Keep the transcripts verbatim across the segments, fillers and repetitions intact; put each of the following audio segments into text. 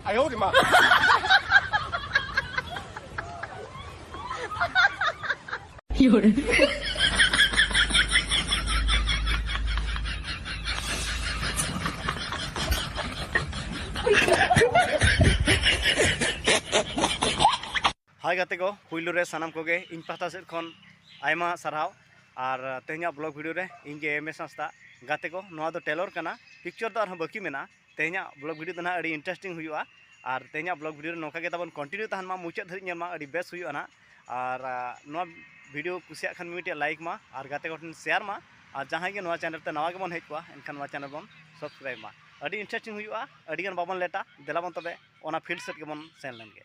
哎呦我的妈！ ᱦᱟᱭ ᱜᱟᱛᱮ ᱠᱚ, ᱯᱩᱭᱞᱩ ᱨᱮ ᱥᱟᱱᱟᱢ ᱠᱚᱜᱮ ᱤᱧ ᱯᱟᱦᱴᱟ ᱥᱮᱫ ᱠᱷᱚᱱ ᱟᱭᱢᱟ ᱥᱟᱨᱦᱟᱣ᱾ ᱟᱨ ᱛᱮᱦᱮᱧᱟᱜ ᱵᱞᱚᱜ ᱵᱷᱤᱰᱤᱭᱳ ᱨᱮ ᱤᱧ ᱜᱮ ᱮᱢ ᱮᱥ ᱦᱟᱸᱥᱫᱟ᱾ ᱜᱟᱛᱮ ᱠᱚ, ᱱᱚᱣᱟ ᱫᱚ ᱴᱮᱞᱚᱨ ᱠᱟᱱᱟ, ᱯᱤᱠᱪᱚᱨ ᱫᱚ ᱟᱨᱦᱚᱸ ᱵᱟᱹᱠᱤ ᱢᱮᱱᱟᱜᱼᱟ᱾ ᱛᱮᱦᱮᱧᱟᱜ ᱵᱞᱚᱜ ᱵᱷᱤᱰᱤᱭᱳ ᱫᱚ ᱱᱟᱦᱟᱜ ᱟᱹᱰᱤ ᱤᱱᱴᱟᱨᱮᱥᱴᱤᱝ ᱦᱩᱭᱩᱜᱼᱟ᱾ ᱟᱨ ᱛᱮᱦᱮᱧᱟᱜ ᱵᱞᱚᱜ ᱵᱷᱤᱰᱤᱭᱳ ᱨᱮ ᱱᱚᱝᱠᱟ ᱜᱮ ᱛᱟᱵᱚᱱ ᱠᱚᱱᱴᱤᱱᱤᱭᱩ ᱛᱟᱦᱮᱱ ᱢᱟ, ᱢᱩᱪᱟᱹᱫ ᱫᱷᱟᱹᱨᱤᱡ ᱧᱮᱞ ᱢᱟ, ᱟᱹᱰᱤ ᱵᱮᱥ ᱦᱩᱭᱩᱜᱼᱟ ᱱᱟᱦᱟᱜ᱾ ᱟᱨ ᱟ, ᱱᱚᱣᱟ ᱵᱷᱤᱰᱤᱭᱳ ᱠᱩᱥᱤᱭᱟᱜ ᱠᱷᱟᱱ ᱢᱤᱫᱴᱮᱡ ᱞᱟᱭᱤᱠ ᱢᱟ ᱟᱨ ᱜᱟᱛᱮ ᱠᱚ ᱴᱷᱮᱱ ᱥᱮᱭᱟᱨ ᱢᱟ᱾ ᱟᱨ ᱡᱟᱦᱟᱸᱭ ᱜᱮ ᱱᱚᱣᱟ ᱪᱮᱱᱮᱞ ᱛᱮ ᱱᱟᱣᱟ ᱜᱮᱵᱚᱱ ᱦᱮᱡ ᱠᱚᱜᱼᱟ, ᱮᱱᱠᱷᱟᱱ ᱱᱚᱣᱟ ᱪᱮᱱᱮᱞ ᱵᱚᱱ ᱥᱟᱵᱥᱠᱨᱟᱭᱤᱵ ᱢᱟ᱾ ᱟᱹᱰᱤ ᱤᱱᱴᱟᱨᱮᱥᱴᱤᱝ ᱦᱩᱭᱩᱜᱼᱟ, ᱟᱹᱰᱤ ᱜᱟᱱ ᱵᱟᱵᱚᱱ ᱞᱮᱴᱟ, ᱫᱮᱞᱟ ᱵᱚᱱ ᱛᱚᱵᱮ ᱚᱱᱟ ᱯᱷᱤᱞᱰ ᱥᱮᱫ ᱜᱮᱵᱚᱱ ᱥᱮᱱ ᱞᱮᱱ ᱜᱮ᱾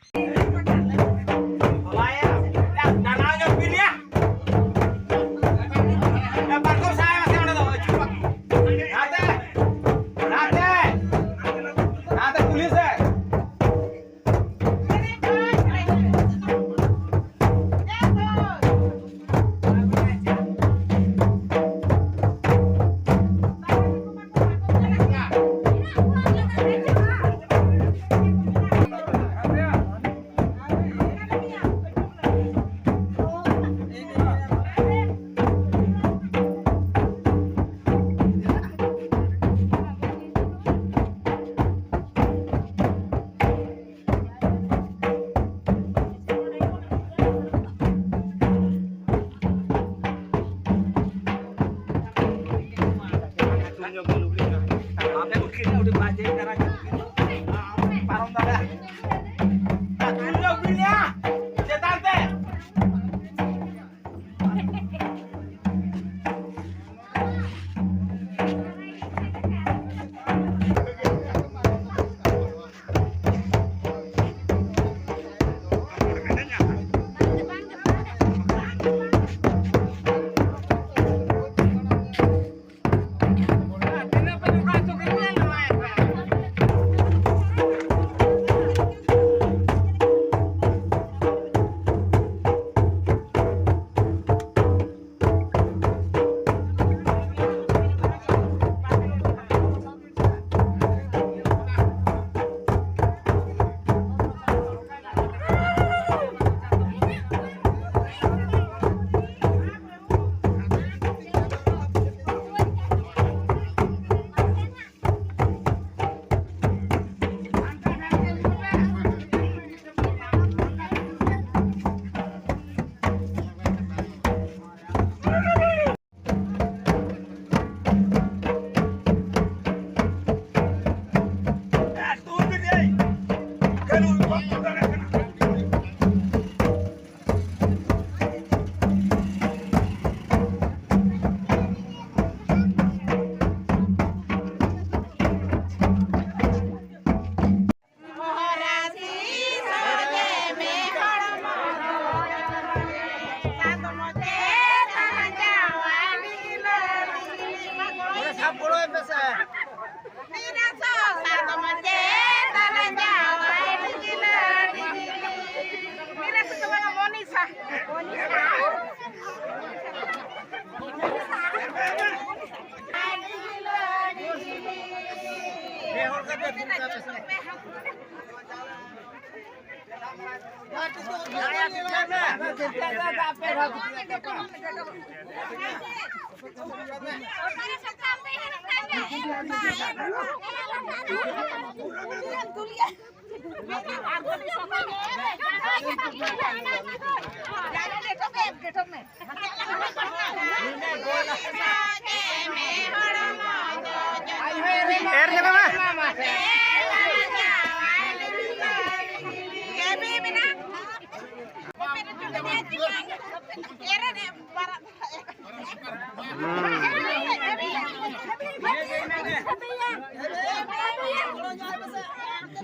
ᱮᱨ ᱧᱮᱞ ᱢᱮ᱾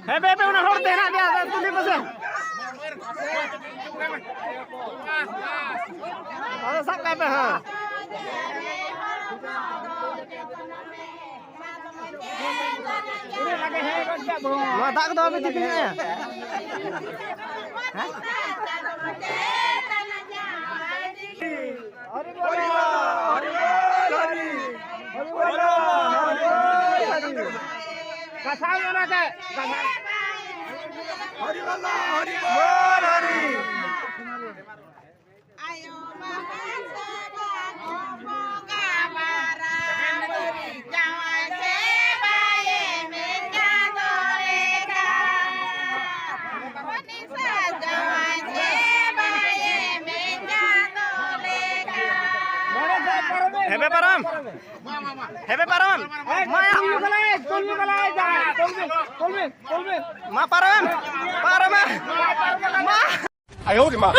ᱦᱮᱸ, ᱵᱮ, ᱵᱮ, ᱚᱱᱟ ᱦᱚᱲ ᱛᱮ ᱦᱮᱱᱟᱜ ᱜᱮᱭᱟ, ᱟᱫᱚ ᱛᱩᱞᱤ ᱯᱮᱥᱮ᱾ ᱟᱫᱚ ᱥᱟᱵ ᱠᱟᱜ ᱯᱮ, ᱦᱮᱸ᱾ ᱱᱚᱣᱟ ᱫᱟᱜ ᱠᱚᱫᱚ ᱵᱟᱯᱮ ᱛᱤᱯᱤᱧ ᱮᱫᱼᱟ? ᱦᱮᱸ? ᱦᱚᱨᱤ ᱵᱚᱞ, ᱦᱚᱨᱤ ᱵᱚᱞ, ᱦᱚᱨᱤ᱾ ᱦᱚᱨᱤ ᱵᱚᱞ, ᱦᱚᱨᱤ ᱵᱚᱞ, ᱦᱚᱨᱤ᱾ ᱠᱟᱛᱷᱟ ᱚᱱᱟ ᱛᱮ, ᱠᱟᱛᱷᱟ᱾ ᱦᱚᱨᱤ ᱵᱚᱞ, ᱦᱚᱨᱤ ᱵᱚᱞ, ᱦᱚᱨᱤ᱾ ᱟᱭᱳ ᱵᱟᱵᱟ ᱥᱟᱞᱟᱜ ᱵᱚᱸᱜᱟ ᱵᱟᱨᱟ ᱵᱩᱨᱩ ᱡᱟᱶᱟᱭ ᱥᱮᱵᱟᱭᱮ ᱢᱮ ᱪᱟᱸᱫᱚ ᱞᱮᱠᱟ᱾ ᱩᱱᱤ ᱥᱟᱡᱟᱣᱟᱭ ᱥᱮᱵᱟᱭᱮ ᱢᱮ ᱪᱟᱸᱫᱚ ᱞᱮᱠᱟ᱾ ᱦᱮᱵᱮ ᱯᱟᱨᱚᱢ᱾ ᱦᱮᱵᱮ ᱯᱟᱨᱚᱢ᱾ ᱢᱟᱭᱟ᱾ ᱛᱩᱞᱢᱤ ᱠᱟᱞᱟᱭ, ᱛᱩᱞᱢᱤ ᱠᱟᱞᱟᱭ, ᱛᱩᱞᱢᱤ, ᱛᱩᱞᱢᱤ᱾ ᱢᱟ ᱯᱟᱨᱚᱢᱮᱢ, ᱯᱟᱨᱚᱢᱮᱢ, ᱢᱟ᱾